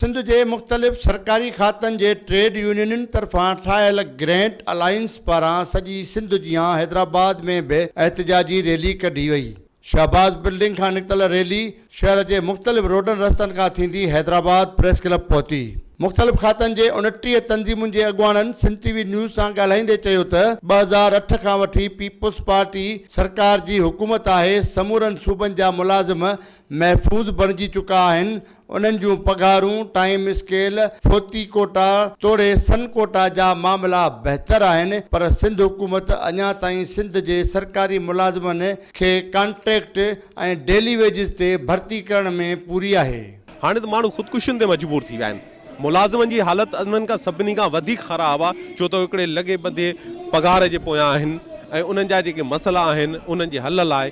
سنڌ جي مختلف سرڪاري کاتن جي ٽريڊ يونينن طرفان ٺاهيل گرينٽ الائنس پاران سڄي سنڌ جيان حيدرآباد ۾ به احتجاجي ريلي ڪڍي وئي. شهباز بلڊنگ کان نڪتل ريلي شهر جي مختلف روڊن رستن کان ٿيندي حيدرآباد پريس ڪلب پهتي. مختلف کاتن جي 29 تنظيمن جي اڳواڻن سنڌ ٽي وي نيوز سان ڳالهائيندي چيو ته 2008 کان وٺي پيپلز پارٽي سرڪار جي حڪومت آهي سمورن صوبن جا ملازم محفوظ بڻجي چڪا آهن، انهن جون پگهارون، ٽائيم اسڪيل، فوتي ڪوٽا توڙي سن ڪوٽا جا معاملا بهتر آهن پر سنڌ حڪومت اڃا تائين سنڌ جي سرڪاري ملازمن کي ڪانٽريڪٽ ۽ ڊيلي ويجز تي ڀرتي ڪرڻ ۾ پوري آهي. هاڻي ته ماڻهو خودڪشين تي مجبور ٿي ويا آهن. ملازمن جي حالت انهن کان سڀني کان وڌيڪ خراب آهي ڇو ته هو هڪڙي لڳي ٻڌي پگهار جي پويان آهن ۽ انهن جا جيڪي مسئلا آهن انهن جي حل لاء هي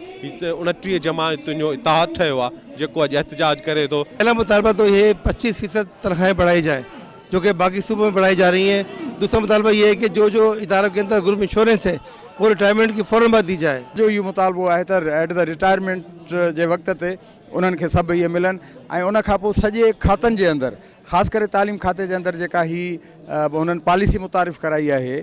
29 جماعتن جو اتحاد ٺهيو آهي جيڪو اڄ احتجاج ڪري ٿو. پهلا مطالبه تو يي 25 فيصد تنخواهين بڙهائي جائي جو ڪي باقي صوبو ۾ بڙهائي جا رهي هين دوسرا مطالبه يي هي ڪي جو جو ادارو ڪي اندر گروپ انشورنس هي وو رٽائرمينٽ ڪي فورن بعد the جائي. جو اهو مطالبو آهي ته ايٽ the retirement جي وقت تي انهن کي سڀ اهي ملن ۽ ان کان پوء سڄي کاتن جي اندر خاص ڪري تعليم کاتي جي اندر جيڪا هي هنن پاليسي متعارف ڪرائي آهي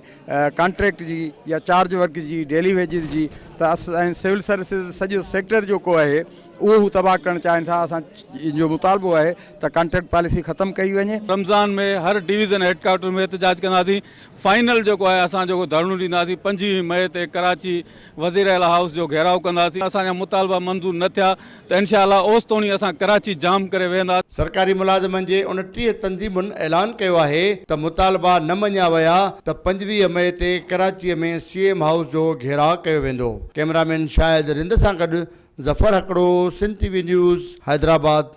ڪانٽريڪٽ جي يا چارج ورڪ جي ڊيلي ويجز جي ته ۽ سول سروسز سڄو سيڪٽر جيڪو آهي اهو هو تباهه ڪرڻ چاهين ٿا اسان جو مطالبو آهي ته ڪانٽريڪٽ پاليسي ختم ڪئي وڃي. رمضان ۾ هر ڊويزن هيڊ ڪوارٽر ۾ احتجاج ڪنداسين فائنل جيڪو آهي اسان جيڪو ڌرڻو ڏينداسين 25 مئي تي ڪراچي وزير اعليٰ هائوس جو گهيراء ڪنداسين، اسان جا مطالبا منظور نه ٿيا ته انشاء الله اوستوڻي اسان ڪراچي جام ڪري ويهنداسين. سرڪاري ملازمن جي 29 تنظيمن اعلان ڪيو آهي ته مطالبا نه مڃيا ويا ته 25 مئي تي ڪراچي ۾ سي ايم هائوس جو گهيراء ڪيو ويندو. ڪئميرامين شاهد رند سان گڏ Zafar Hakro, Sindh T V news, Hyderabad.